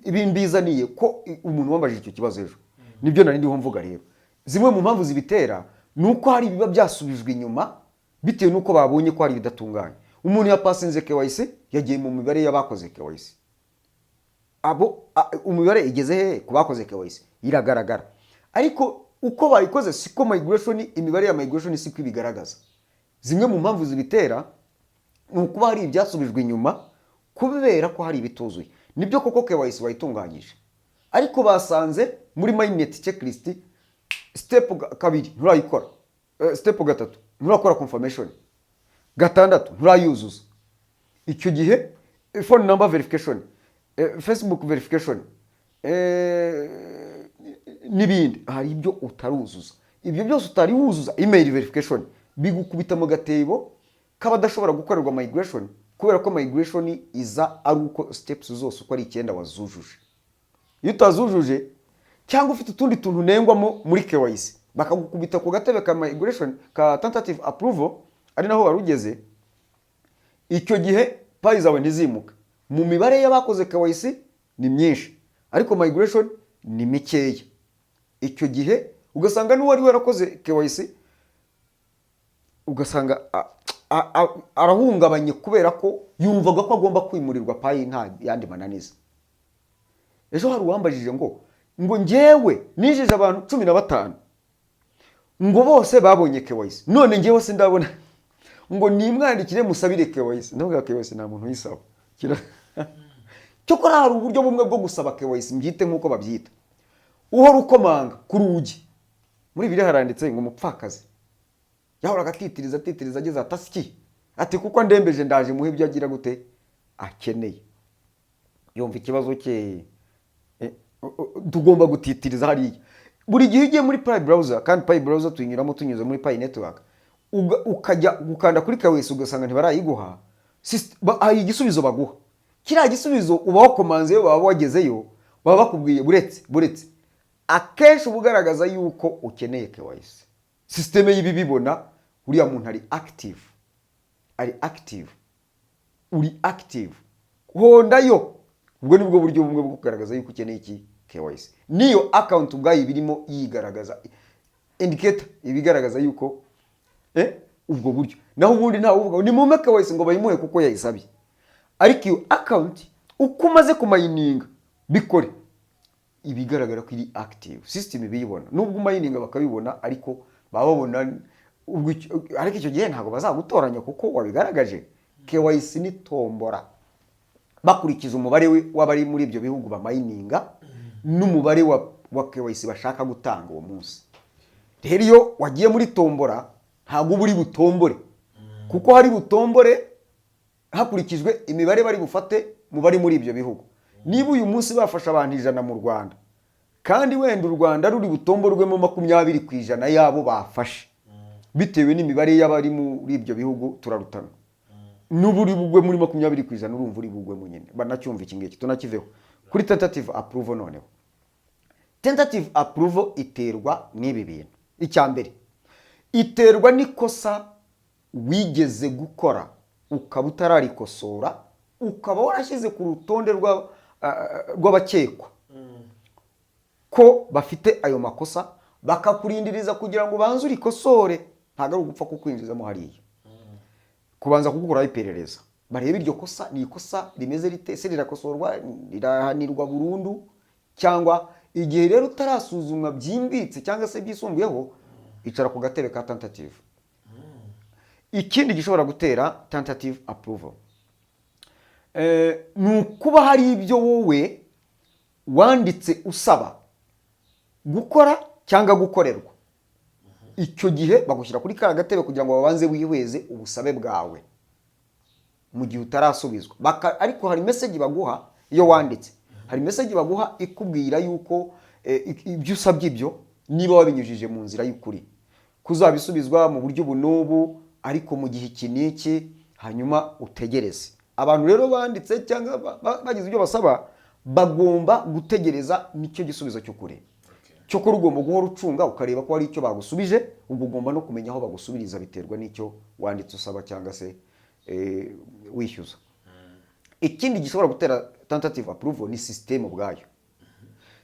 Ibi mbizaniye ko umuntu wambajije icyo kibazo ejo, nibyo nari ndiho mvuga. Rero zimwe mu mpamvu zibitera ni uko hari ibiba byasubijwe inyuma bitewe n'uko babonye ko hari ibidatunganye. Umuntu yapasinze KYC, yagiye mu mibare y'abakoze KYC. Abo imibare igeze hehe ku bakoze KYC? Iragaragara, ariko uko bayikoze siko migration, imibare ya migration siko ibigaragaza. Zimwe mu mpamvu zibitera ni ukuba hari ibyasubijwe inyuma kubera ko hari ibituzuye. Nibyo koko KYC wayitunganyije, ariko basanze muri mainnet checklist step 2 nturayikora, step 3 nturakora, confirmation 6 nturayuzuza. Icyo gihe phone number verification, Facebook verification, n'ibindi, hari ibyo utaruzuza. Ibyo byose utari wuzuza, email verification, bigukubita mu gatebo k'abadashobora gukorerwa migration, kubera ko migration iza ari uko steps zose uko ari 9 wazujuje. Iyo utazujuje cyangwa ufite utundi tuntu unengwamo muri KYC, bakagukubita ku gatebe ka migration, ka tentative approval, ari naho wari ugeze. Icyo gihe Pi zawe ntizimuka. Mu mibare y'abakoze KYC ni myinshi, ariko migration ni mikeya. Icyo gihe ugasanga n'uwari warakoze KYC, ugasanga arahungabanye kubera ko yumvaga ko agomba kwimurirwa Pi nta yandi mananiza. Ejo hari uwambajije ngo njyewe ninjije abantu 15, ngo bose babonye KYC, none njyewe sindabona, ngo nimwandikire musabire KYC. Ndavuga, KYC nta muntu uyisaba. Cyokora hari uburyo bumwe bwo gusaba KYC, mbyite nk'uko babyita, uhora ukomanga ku rugi. Muri Bibiliya haranditse ngo umupfakazi yahoraga atitiriza, atitiriza, ageze atasiki, ati kuko ndembeje, ndaje muhe ibyo agira gute akeneye. Yumva ikibazo cye. Tugomba gutitiriza hariya buri gihe ugiye muri Pi Browser, kandi Pi Browser tuyinyuramo tunyuze muri Pi Network, ukajya gukanda kuri KYC ugasanga ntibarayiguha. Hari igisubizo baguha. Kiriya gisubizo uba wakomanzeyo, baba wagezeyo, baba bakubwiye buretse buretse. Akenshi uba ugaragaza yuko ukeneye KYC. Système y'ibibibona, uriya muntu ari active, ari active, uri active, hondayo. Ubwo nibwo buryo bumwe bwo kugaragaza yuko ukeneye iki? KYC. Niyo account ubwayo ibirimo yigaragaza, indicator ibigaragaza yuko ubwo buryo. Naho ubundi ntawe uvuga ngo ni mumpe KYC ngo bayimuhe kuko yayisabye. Ariko iyo account uko umaze kumayininga bikore, ibigaragara ko iri active, system ibiyibona. Nubwo umayininga bakabibona, ariko baba babona ubwo ariko icyo gihe ntabwo bazagutoranya kuko wabigaragaje. KYC ni tombora. Bakurikije umubare w'abari muri ibyo bihugu bamayininga n'umubare wa KYC bashaka gutanga uwo munsi. Rero iyo wagiye muri tombora, ntabwo uba uri butombore, kuko hari butombore hakurikijwe imibare bari bufate mu bari muri ibyo bihugu. Niba uyu munsi bafashe abantu 100 mu Rwanda, kandi wenda u Rwanda ruri butomborwemo 20% y'abo bafashe, bitewe n'imibare y'abari muri ibyo bihugu, turarutana n'ubu uri bugwe muri 20%, urumva uri bugwemo nyine. Banacyumva iki ngiki, tunakiveho. Kuri tentative approval noneho, tentative approval iterwa n'ibi bintu. Icya mbere, iterwa n'ikosa wigeze gukora ukaba utararikosora, ukaba warashyize ku rutonde rw'abakekwa ko bafite ayo makosa, bakakurindiriza kugira ngo ubanze urikosore. Ntabwo ari ugupfa kukwinjizamo hariya, kubanza kugukoraho iperereza, barebe iryo kosa ni ikosa rimeze rite, ese rirakosorwa, rirahanirwa burundu cyangwa? Igihe rero utarasuzumwa byimbitse cyangwa se byisumbuyeho, icara ku gatebe ka tentative. Ikindi gishobora gutera tentative approval ni ukuba hari ibyo wowe wanditse usaba gukora cyangwa gukorerwa. Icyo gihe bagushyira kuri ka gatebe kugira ngo babanze wihweze ubusabe bwawe mu gihe utarasubizwa. Ariko hari message baguha iyo wanditse, hari message baguha ikubwira yuko ibyo usabye, ibyo niba wabinyujije mu nzira y'ukuri, kuzabisubizwa mu buryo ubu n'ubu, ariko mu gihe iki n'iki, hanyuma utegereze. Abantu rero banditse cyangwa bagize ibyo basaba bagomba gutegereza, nicyo gisubizo cy'ukuri. Cyokora ugomba guhora ucunga, ukareba ko hari icyo bagusubije. Ubwo ugomba no kumenya aho bagusubiriza, biterwa n'icyo wanditse usaba cyangwa se wishyuza. Ikindi gishobora gutera tentative approval ni système ubwayo.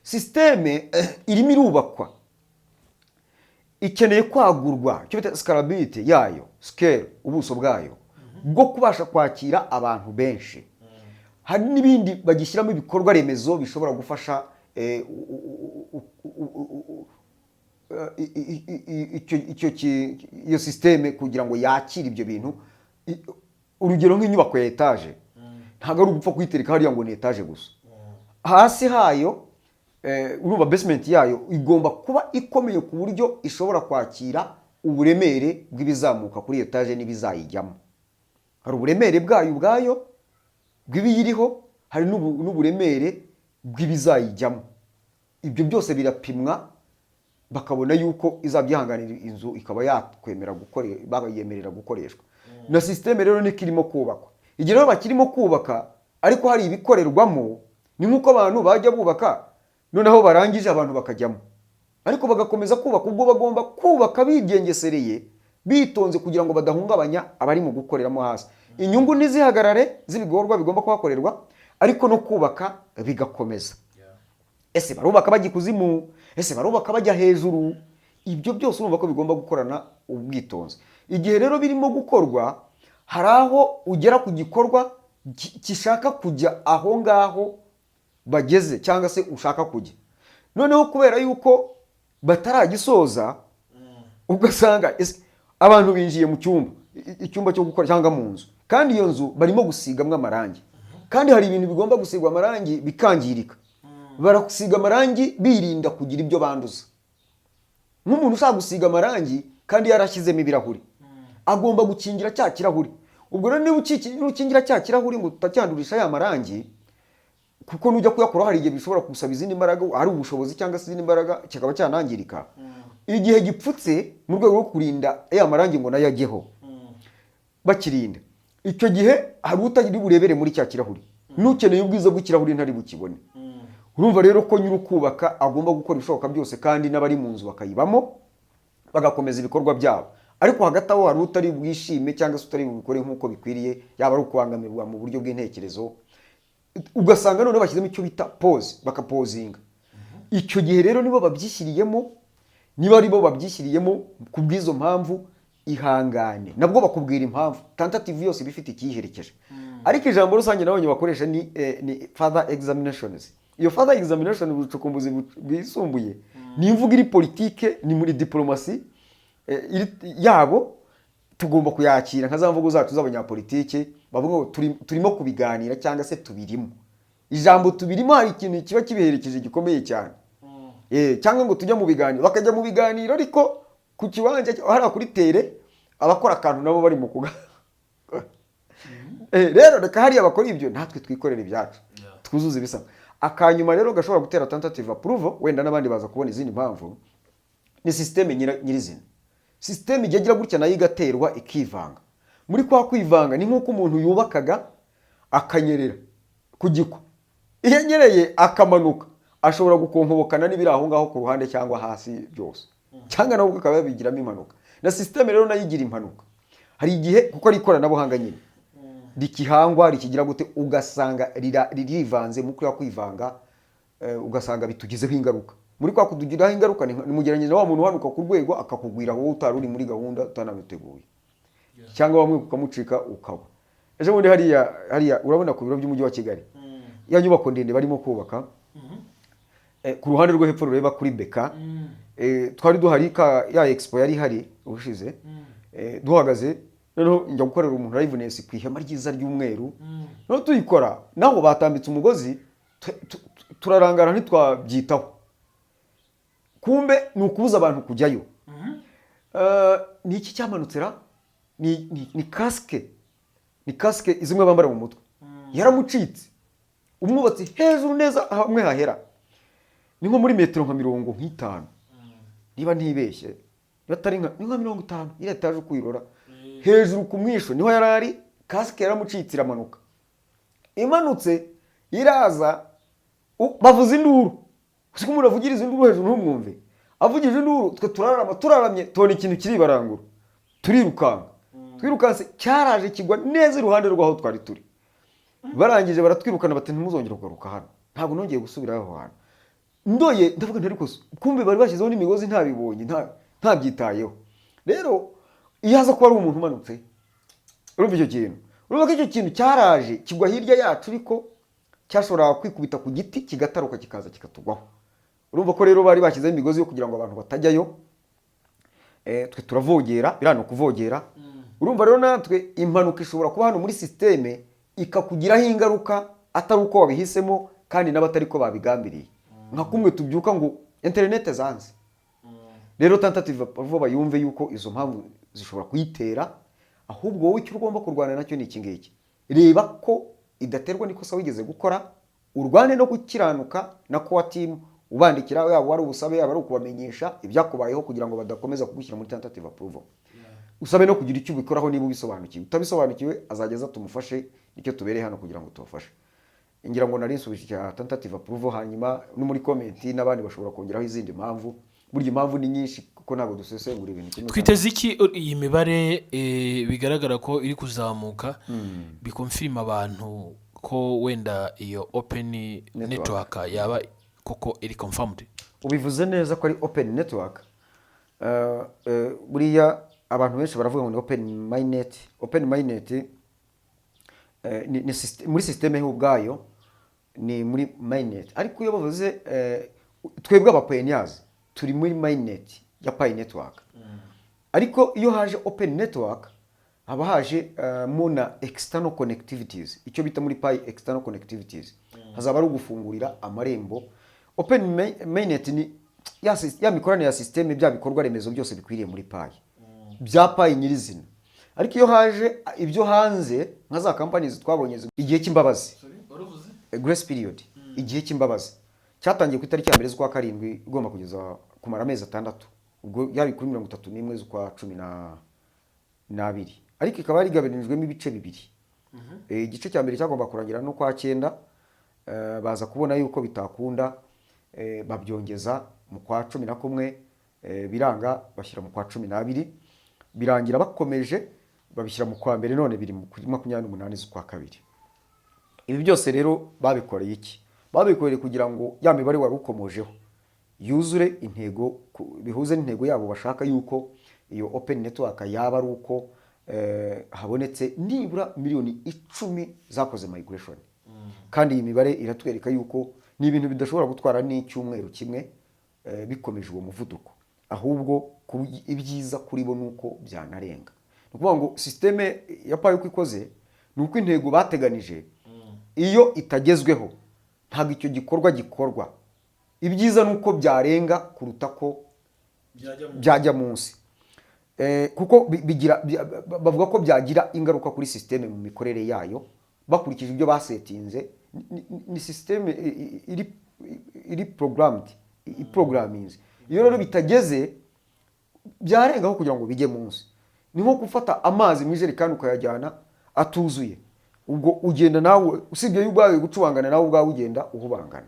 Système irimo irubakwa, ikeneye kwagurwa, icyo bita scalability yayo, scale, ubuso bwayo bwo kubasha kwakira abantu benshi. Hari n'ibindi bagishyiramo, ibikorwa remezo bishobora gufasha iyo système kugira ngo yakire ibyo bintu. Urugero nk'inyubako ya etaje, ntabwo ari ugupfa kuyitereka hariya ngo ni etaje gusa. Hasi hayo, urumva basement yayo igomba kuba ikomeye ku buryo ishobora kwakira uburemere bw'ibizamuka kuri iyo etaje n'ibizayijyamo. Hari uburemere bwayo ubwayo bw'ibiyiriho, hari n'uburemere bw'ibizayijyamo. Ibyo byose birapimwa, bakabona yuko izabyihanganira, inzu ikaba yakwemera bayemerera gukoreshwa. Na système rero niko irimo kubakwa. Igihe rero bakirimo kubaka ariko hari ibikorerwamo, ni nk'uko abantu bajya bubaka, noneho barangije abantu bakajyamo, ariko bagakomeza kubaka. Ubwo bagomba kubaka bigengesereye, bitonze, kugira ngo badahungabanya abari mu gukoreramo hasi. Inyungu ntizihagarare z'ibikorwa bigomba kuhakorerwa, ariko no kubaka bigakomeza. Ese barubaka bajya ikuzimu? Ese barubaka bajya hejuru? Ibyo byose urumva ko bigomba gukorana ubwitonzi. Igihe rero birimo gukorwa, hari aho ugera ku gikorwa gishaka kujya aho ngaho bageze cyangwa se ushaka kujya, noneho kubera yuko bataragisoza, ugasanga ese abantu binjiye mu cyumba, icyumba cyo gukora cyangwa mu nzu, kandi iyo nzu barimo gusigamo amarangi, kandi hari ibintu bigomba gusigwa amarangi bikangirika. Barasiga amarangi birinda kugira ibyo banduza. Nk'umuntu ushaka gusiga amarangi kandi yarashyizemo ibirahuri, agomba gukingira cya kirahuri. Ubwo rero niba nukingira cya kirahuri ngo utacyandurisha ya marangi, kuko nujya kuyakuraho hari igihe bishobora gusaba izindi mbaraga, ari ubushobozi cyangwa se izindi mbaraga, kikaba cyanangirika. Igihe gipfutse mu rwego rwo kurinda ya marangi ngo nayo ajyeho, bakirinda, icyo gihe hari utari burebere muri cya kirahuri, n'ukeneye ubwiza bw'ikirahuri ntari bukibone. Urumva rero ko nyiri ukubaka agomba gukora ibishoboka byose, kandi n'abari mu nzu bakayibamo, bagakomeza ibikorwa byabo. Ariko hagati aho hari utari bwishime cyangwa se utari bubikore nk'uko bikwiriye, yaba ari ukubangamirwa mu buryo bw'intekerezo, ugasanga noneho bashyizemo icyo bita pause, bakapozinga. Icyo gihe rero nibo babyishyiriyemo, niba ari bo babyishyiriyemo ku bw'izo mpamvu, ihangane. Nabwo bakubwira impamvu. Tentative yose iba ifite ikiyiherekeje. Ariko ijambo rusange nabonye bakoresha ni further examinations. Iyo further examination, ubucukumbuzi bwisumbuye, ni imvugo iri politike, ni muri diplomasi yabo, tugomba kuyakira nka za mvugo zacu z'abanyapolitike. Bavuga ngo turimo kubiganira cyangwa se tubirimo. Ijambo "tubirimo" hari ikintu kiba kibiherekeje gikomeye cyane. Cyangwa ngo tujya mu biganiro, bakajya mu biganiro ariko ku kiwanja hariya kuri terrain abakora akantu nabo bari mu kuga. Rero reka hariya bakora ibyo, natwe twikorera ibyacu, twuzuze ibisabwa. Akanyuma rero gashobora gutera tentative approval, wenda n'abandi baza kubona izindi mpamvu, ni système nyirizina. Système ijya igira gutya nayo igaterwa, ikivanga. Muri kwa kwivanga ni nk'uko umuntu yubakaga akanyerera ku gikwa. Iyo anyereye akamanuka, ashobora gukonkobokana n'ibiri aho ngaho ku ruhande cyangwa hasi byose, cyangwa nawe ubwe akaba yabigiramo impanuka. Na système rero nayo igira impanuka. Hari igihe, kuko ari ikoranabuhanga nyine rikihangwa, rikigira gute, ugasanga ririvanze. Mu kwa kwivanga ugasanga bitugizeho ingaruka. Muri kwa kutugiraho ingaruka ni mugereranyije na wa muntu uhanuka ku rwego akakugwira wowe utari uri muri gahunda, utanabiteguye, cyangwa bamwe ukamucika ukagwa. Ejo bundi hariya urabona ku biro by'umujyi wa Kigali, ya nyubako ndende barimo kubaka, ku ruhande rwo hepfo rureba kuri beka, twari duhari ka ya expo yari ihari ubushize, duhagaze. Noneho njya gukorera umuntu liveness ku ihema ryiza ry'umweru. Noneho tuyikora, naho batambitse umugozi, turarangara ntitwabyitaho. Kumbe ni ukubuza abantu kujyayo. Ni iki cyamanutse ra? Ni casque, ni casque zimwe bambara mu mutwe, yaramucitse. Umwubatsi hejuru neza hamwe hahera, ni nko muri metero nka 50 niba ntibeshye, niba atari nka, ni nka 50 iriya etaje uko uyirora hejuru ku mwisho niho yari ari. Casque yaramucitse iramanuka. Imanutse iraza, bavuza induru. Siko umuntu avugiriza induru hejuru ntumwumve? Avugije induru, twe turarama. Turaramye, tubona ikintu kiribarangura, turirukanka. Twirukanse, cyaraje kigwa neza iruhande rw'aho twari turi. Barangije baratwirukana, bati: "Ntimuzongere kugaruka hano." Ntabwo nongeye gusubira aho hantu. Ndoye ndavuga nti: "Ariko se, kumbe bari bashyizeho n'imigozi ntabibonye, ntabyitayeho." Rero iyo haza kuba ari umuntu umanutse, urumva icyo kintu, urumva ko icyo kintu cyaraje kigwa hirya yacu, ariko cyashoboraga kwikubita ku giti kigataruka, kikaza kikatugwaho. Urumva ko rero bari bashyizeho imigozi yo kugira ngo abantu batajyayo. Twe turavogera, biriya ni ukuvogera. Urumva rero natwe impanuka ishobora kuba hano muri système, ikakugiraho ingaruka atari uko wabihisemo, kandi n'abatari ko babigambiriye, nka kumwe tubyuka ngo interinete zanze. Rero tentative approval bayumve yuko izo mpamvu zishobora kuyitera. Ahubwo wowe icyo ugomba kurwana nacyo ni iki ngiki: reba ko idaterwa n'ikosa wigeze gukora, urwane no gukiranuka na core team, ubandikira, yaba ari ubusabe, yaba ari ukubamenyesha ibyakubayeho, kugira ngo badakomeza kugushyira muri tentative approval. Usabe no kugira icyo ubikoraho niba ubisobanukiwe. Utabisobanukiwe, azajya aza tumufashe. Nicyo tubereye hano, kugira ngo tubafashe. Ngira ngo nari nsubije icya tentative approval. Hanyuma no muri comment n'abandi bashobora kongeraho izindi mpamvu. Burya impamvu ni nyinshi, kuko ntabwo dusesengura ibintu kimwe. Twiteze iki? Iyi mibare bigaragara ko iri kuzamuka, biconfirma abantu ko wenda iyo open network yaba koko iri confirmed? Ubivuze neza ko ari open network. Buriya abantu benshi baravuga ngo ni open mainnet. Open mainnet ni muri système yo ubwayo ni muri mainnet, ariko iyo bavuze twebwe aba pioneers turi muri mainnet ya Pi Network. Ariko iyo haje open network, haba haje mo na external connectivities, icyo bita muri Pi external connectivities. Hazaba ari ugufungurira amarembo. Open mainnet ni ya mikoranire ya système, bya bikorwa remezo byose bikwiriye muri Pi, bya Pi nyirizina. Ariko iyo haje ibyo hanze, nka za companies twabonye, igihe cy'imbabazi, grace period, igihe cy'imbabazi cyatangiye ku itariki ya 1 z'ukwa karindwi, igomba kugeza kumara amezi 6. Ubwo yari kuri 31 z'ukwa 12, ariko ikaba yarigabanijwemo ibice bibiri. Igice cya mbere cyagomba kurangira no kwa cyenda, baza kubona yuko bitakunda, babyongeza mu kwa 11, biranga, bashyira mu kwa 12, birangira bakomeje babishyira mu kwa mbere, none biri kuri 28 z'ukwa kabiri. Ibi byose rero babikoreye iki? Babikoreye kugira ngo ya mibare wari ukomojeho yuzure intego, bihuze n'intego yabo bashaka, yuko iyo open network yaba ari uko habonetse nibura miliyoni 10 zakoze migration. Kandi iyi mibare iratwereka yuko ni ibintu bidashobora gutwara n'icyumweru kimwe bikomeje uwo muvuduko. Ahubwo ibyiza kuri bo ni uko byanarenga. Ni ukuvuga ngo système ya Pi uko ikoze, Ni uko intego bateganije iyo itagezweho, ntabwo icyo gikorwa gikorwa. Ibyiza ni uko byarenga kuruta ko byajya munsi. Kuko bigira bavuga ko byagira ingaruka kuri système mu mikorere yayo bakurikije ibyo basetinze. Ni système iri programmed, iprogramminze. Iyo rero bitageze, byarengaho kugira ngo bijye munsi. Ni nko gufata amazi mu ijerekani ukayajyana atuzuye. Ubwo ugenda nawe, usibye yo ubwawe gucubangana, nawe ubwawe ugenda uhubangana.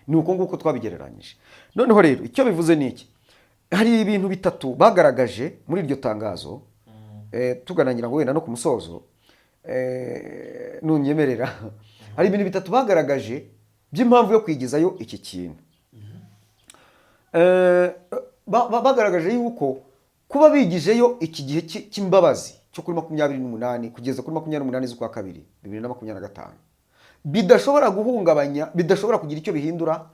Ni uko nguko twabigereranyije. Noneho rero icyo bivuze ni iki? Hari ibintu bitatu bagaragaje muri iryo tangazo. Tuganangira ngo wenda no ku musozo, nunyemerera, hari ibintu bitatu bagaragaje by'impamvu yo kwigizayo iki kintu. Bagaragaje yuko kuba bigijeyo iki gihe cy'imbabazi cyo kuri 28 kugeza kuri 28 z'ukwa kabiri 2025 bidashobora guhungabanya, bidashobora kugira icyo bihindura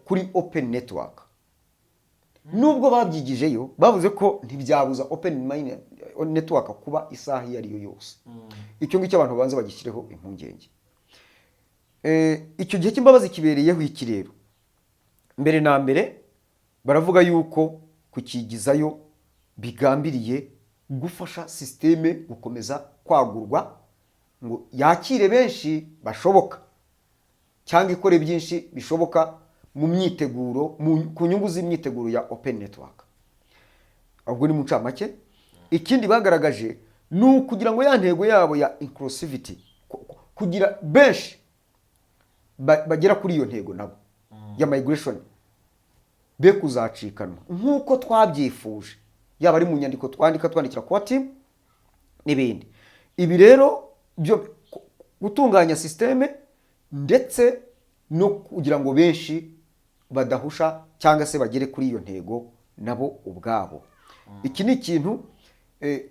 kuri open network. Nubwo babyigijeyo, bavuze ko ntibyabuza open network kuba isaha iyo ari yo yose. Icyo ngicyo abantu babanza bagishyireho impungenge. Icyo gihe cy'imbabazi kibereyeho iki rero? Mbere na mbere baravuga yuko kukigizayo bigambiriye gufasha système gukomeza kwagurwa ngo yakire benshi bashoboka cyangwa ikore byinshi bishoboka mu myiteguro, ku nyungu z'imyiteguro ya open network. Ubwo ni mu ncamake. Ikindi bagaragaje ni ukugira ngo ya ntego yabo ya inclusivity, kugira benshi bagera kuri iyo ntego nabo ya migration, be kuzacikanwa nk'uko twabyifuje, yaba ari mu nyandiko twandika, twandikira kuba team n'ibindi. Ibi rero byo gutunganya système ndetse no kugira ngo benshi badahusha cyangwa se bagere kuri iyo ntego nabo ubwabo. Iki ni ikintu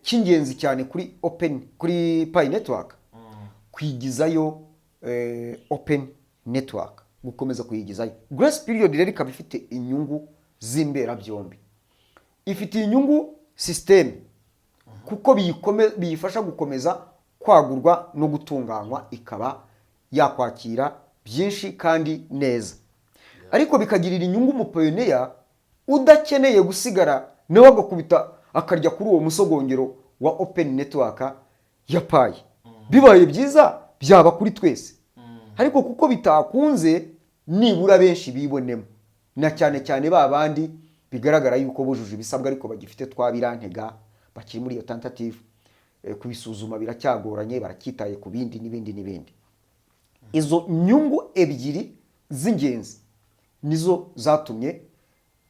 cy'ingenzi cyane kuri open, kuri Pi Network, kwigizayo open network, gukomeza kuyigizayo. Grace period rero ikaba ifite inyungu z'imberabyombi. Ifitiye inyungu système kuko biyifasha gukomeza kwagurwa no gutunganywa, ikaba yakwakira byinshi kandi neza. Ariko bikagirira inyungu umupioneer udakeneye gusigara, nawe agakubita akarya kuri uwo musogongero wa open network ya Pi. Bibaye byiza byaba kuri twese, ariko kuko bitakunze, nibura benshi bibonemo, na cyane cyane ba bandi bigaragara yuko bujuje ibisabwa ariko bagifite twa birantega, bakiri muri iyo tentative, kubisuzuma biracyagoranye, baracyitaye ku bindi n'ibindi n'ibindi. Izo nyungu ebyiri z'ingenzi nizo zatumye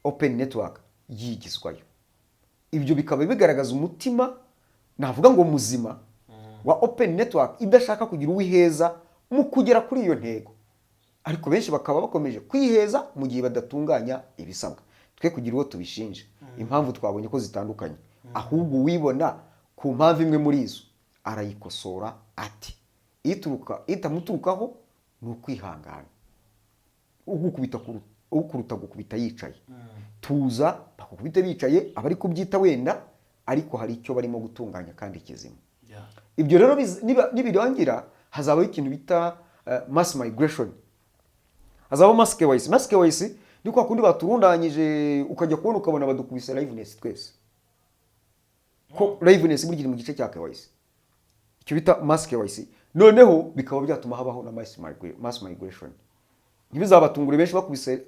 open network yigizwayo. Ibyo bikaba bigaragaza umutima, navuga ngo muzima, wa open network idashaka kugira uwiheza mu kugera kuri iyo ntego, ariko benshi bakaba bakomeje kwiheza mu gihe badatunganya ibisabwa. Twe kugira uwo tubishinja, impamvu twabonye ko zitandukanye, ahubwo uwibona ku mpamvu imwe muri izo arayikosora, ati ituruka itamuturukaho ni ukwihangana. Ugukubita gukubita yicaye, tuza bakukubite bicaye, abari kubyita wenda, ariko hari icyo barimo gutunganya kandi kizima. Ibyo rero nibirangira hazabaho ikintu bita mass migration, hazabaho mass KYC. Mass KYC ni kwa kundi baturundanyije, ukajya kubona ukabona badukubise liveness twese, ko liveness burya iri mu gice cya KYC, icyo bita mass KYC. Noneho bikaba byatuma habaho na mass migration. Ntibizabatungure benshi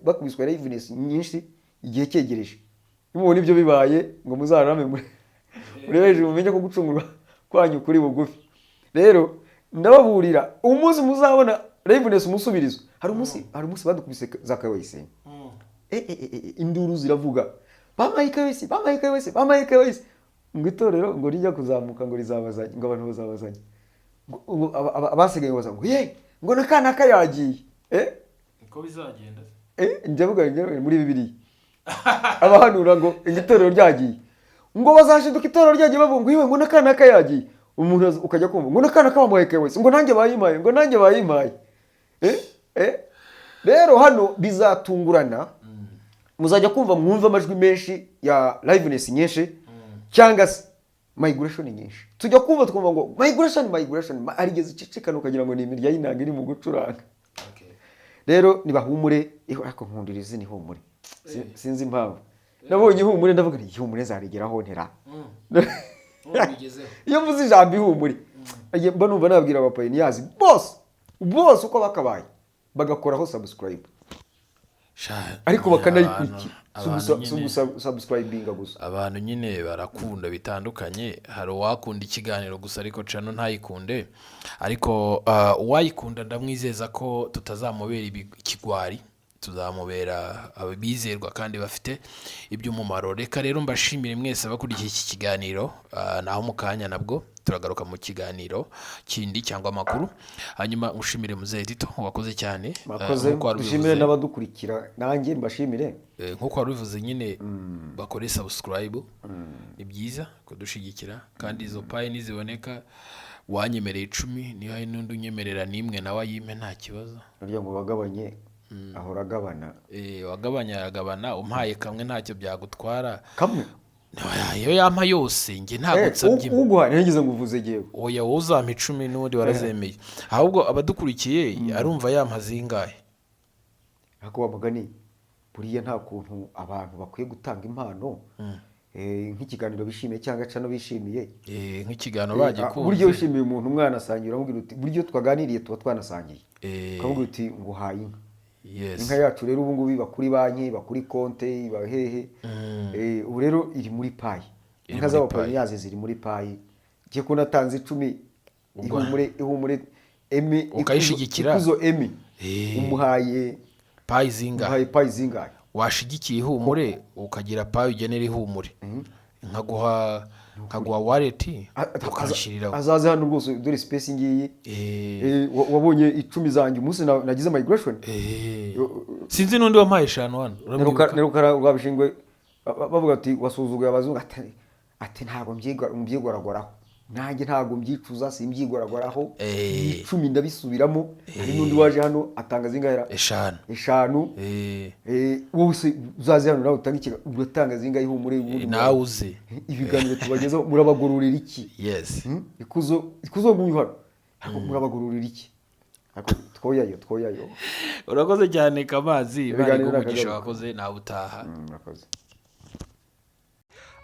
bakubiswe liveness nyinshi igihe cyegereje. Nimubona ibyo bibaye, ngo muzarame muri hejuru, mumenye ko gucungurwa kwanyu kuri bugufi. Rero ndababurira, umunsi muzabona liveness umusubirizo, hari umunsi badukubise za KYC, induru ziravuga: "Bampaye KYC, bampaye KYC, bampaye KYC!" Ngo itorero ngo rijya kuzamuka, ngo rizabazanye, ngo abantu bazabazanye, ngo abasigaye baza ngo ye, ngo na kanaka yagiye. Niko bizagenda. Njya mvuga muri Bibiliya abahanura ngo itorero ryagiye, ngo bazashiduka itorero ryagiye, bavuga ngo yewe, ngo na kanaka yagiye. Umuntu ukajya kumva ngo na kanaka bamuhaye KYC, ngo nanjye bayimpaye, ngo nanjye bayimpaye. Rero hano bizatungurana, muzajya kumva mwumva amajwi menshi ya liveness nyinshi cyangwa se Migration nyinshi tujya kumva, twumva ngo migration, migration, harigeze ucicikana ukagira ngo ni imirya y'inanga iri mu gucuranga. Rero nibahumure. Ariko nkundira izina Ihumure. Sinzi impamvu nabonye Ihumure ndavuga nti Ihumure nzarigeraho ntera. Iyo mvuze ijambo Ihumure mba numva nabwira abapayiniyazi bose bose uko bakabaye bagakoraho subscribe, ariko bakanayikurikira. Si ugusubscribinga gusa. Abantu nyine barakunda bitandukanye. Hari uwakunda ikiganiro gusa ariko channel ntayikunde, ariko uwayikunda ndamwizeza ko tutazamubera ikigwari, tuzamubera abizerwa kandi bafite iby'umumaro. Reka rero mbashimire mwese abakurikiye iki kiganiro. Naho mu kanya nabwo turagaruka mu kiganiro kindi cyangwa amakuru. Hanyuma ngushimire muzehe Tito, wakoze cyane. Murakoze. Nk'uko wari Dushimire ubivuze. n'abadukurikira, nanjye mbashimire. Nk'uko wari ubivuze nyine, bakore subscribe, ni byiza kudushyigikira. Kandi izo Pi niziboneka wanyemereye 10, niba hari n'undi unyemerera n'imwe nawe ayime, nta kibazo. Burya ngo wagabanye ahora agabana. Wagabanya aragabana. Umpaye kamwe ntacyo byagutwara. Kamwe? Iyo yampa yose njye ntabwo nsabye imwe. Uguha ntigeze ngo uvuze yewe. Oya, wowe uzampa 10 n'ubundi warazemeye. Ahubwo abadukurikiye arumva yampa zingahe? Ariko wa mugani, buriya nta kuntu abantu bakwiye gutanga impano, nk'ikiganiro bishimiye cyangwa channel bishimiye? Nk'ikiganiro bagikunze. Buryo wishimiye umuntu umwana asangira, uramubwira uti, buryo twaganiriye tuba twanasangiye, ukamubwira uti nguhaye inka. Inka yacu rero ubu ngubu iba kuri banki, iba kuri konte, iba hehe. Ubu rero iri muri Pi. Iri Inka muri z'abapayiniyazi ziri muri Pi. Ngiye ko natanze 10, Ihumure, Ihumure Emi. Ukayishigikira. Ikuzo Emi, umuhaye Pi zingahe? Umuhaye Pi zingahe? Washigikiye Ihumure ukagira Pi ugenera Ihumure, nkaguha wallet ukanshyiriraho. Azaze hano rwose, dore space ngiyi. Eh. Wabonye 10 zanjye umunsi nagize migration. Sinzi n'undi wampaye 5 hano, uramwibuka? Nerukara rwabishingwe bavuga ati wasuzuguye abazungu, ati ntabwo mbyigoragoraho, nanjye ntabwo mbyicuza, simbyigoragoraho. 10 ndabisubiramo. Hari n'undi waje hano atanga zingahe? 5. 5. Wowe se uzaze hano nawe utange uratanga zingahe Ihumure ubundi? Nawe uze. Ibiganiro tubagezaho murabagororera iki? Yes. Ikuzo, Ikuzo nguyu hano. Ariko murabagororera iki? Ariko twoyayo, twoyayo. Urakoze cyane Kamazi, Imana Ibiganiro iguhe umugisha. nakagaruka. Wakoze, nawe utaha. Murakoze.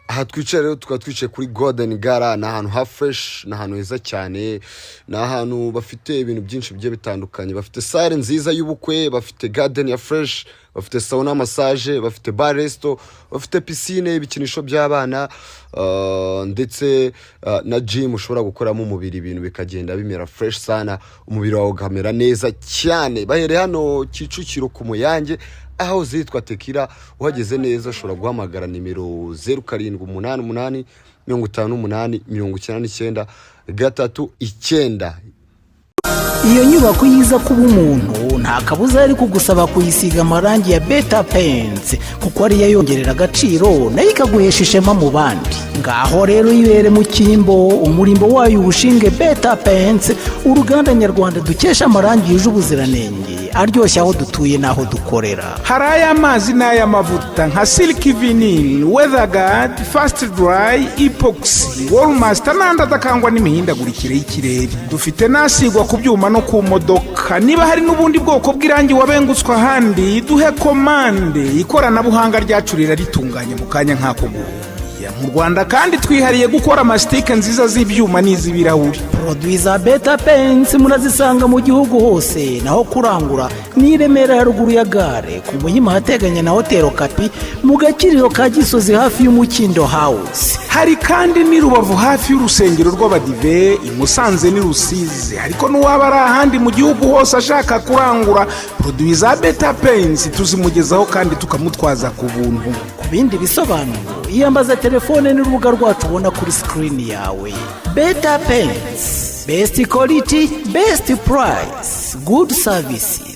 Aha twicaye rero tukaba twicaye kuri Golden Gala. Ni ahantu ha fresh, ni ahantu heza cyane, ni ahantu bafite ibintu byinshi bigiye bitandukanye. Bafite salle nziza y'ubukwe, bafite garden ya fresh, bafite sauna, massage, bafite bar, resto, bafite piscine, ibikinisho by'abana, ndetse na gym ushobora gukoramo umubiri, ibintu bikagenda bimera fresh sana, umubiri wawe ukamera neza cyane. Bahereye hano Kicukiro ku Muyange aho zitwa Tekira. Uhageze neza ushobora guhamagara nimero 0788 58 99 39. Iyo nyubako yiza kuba umuntu, nta kabuza yari kugusaba kuyisiga amarangi ya Beta Paints, kuko ariyo yongerera agaciro nayo ikaguhesha ishema mu bandi. Ngaho rero yibere mu cyimbo, umurimbo wayo uwushinge Beta Paints, uruganda nyarwanda dukesha amarangi yuje ubuziranenge, aryoshye aho dutuye n'aho dukorera. Hari ay'amazi n'ay'amavuta nka Silk Vinyl, Weatherguard, Fast Dry, Epoxy, Wallmaster n'andi adakangwa n'imihindagurikire y'ikirere. Dufite n'asigwa ku byuma no ku modoka. Niba hari n'ubundi bwoko bw'irangi wabengutswe ahandi, duhe komande, ikoranabuhanga ryacu riraritunganya mu kanya nk'ako guhumbya. Mu Rwanda kandi twihariye gukora amasitike nziza z'ibyuma n'iz'ibirahuri. Produits za Beta Paints murazisanga mu gihugu hose. Naho kurangura ni i Remera haruguru ya gare, ku Muhima ahateganye na Hoteli Kapi, mu Gakiriro ka Gisozi hafi y'Umukindo House. Hari kandi n'i Rubavu hafi y'urusengero rw'Abadive, i Musanze n'i Rusizi. Ariko n'uwaba ari ahandi mu gihugu hose ashaka kurangura produits za Beta Paints, tuzimugezaho kandi tukamutwaza ku buntu. Ku bindi bisobanuro iyambaza telefone n'urubuga rwacu ubona kuri screen yawe. Beta Paints, best quality, best price, good services.